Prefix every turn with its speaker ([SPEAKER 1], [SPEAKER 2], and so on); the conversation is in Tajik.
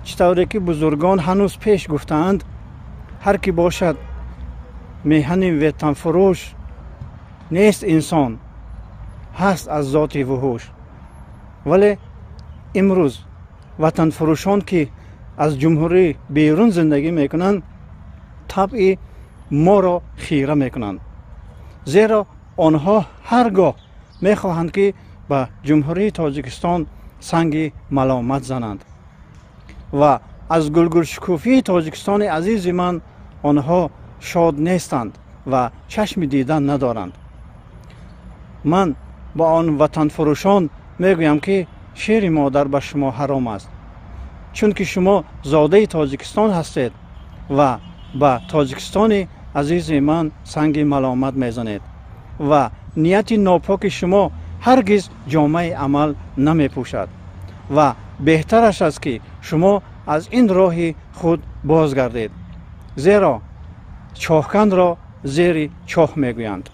[SPEAKER 1] Чӣ тавре ки бузургон ҳанӯз пеш гуфтаанд, ҳар ки бошад меҳани ватанфурӯш, нест инсон, ҳаст аз зоти вуҳуш. Вале имрӯз ватанфурӯшон, ки аз ҷумҳурӣ берун зиндагӣ мекунанд, табъи моро хира мекунанд, зеро онҳо ҳар гоҳ мехоҳанд, ки ба Ҷумҳурии Тоҷикистон санги маломат зананд ва аз гулгулшукуфии Тоҷикистони азизи ман онҳо шод нестанд ва чашми дидан надоранд. Ман ба он ватанфурӯшон мегӯям, ки шири модар ба шумо ҳаром аст, чунки шумо зодаи Тоҷикистон ҳастед ва ба Тоҷикистони азизи ман санги маломат мезанед ва нияти нопоки шумо ҳаргиз ҷомаи амал намепӯшад ва беҳтараш аст, ки шумо аз ин роҳи худ бозгардед, зеро чоҳканро зери чоҳ мегӯянд.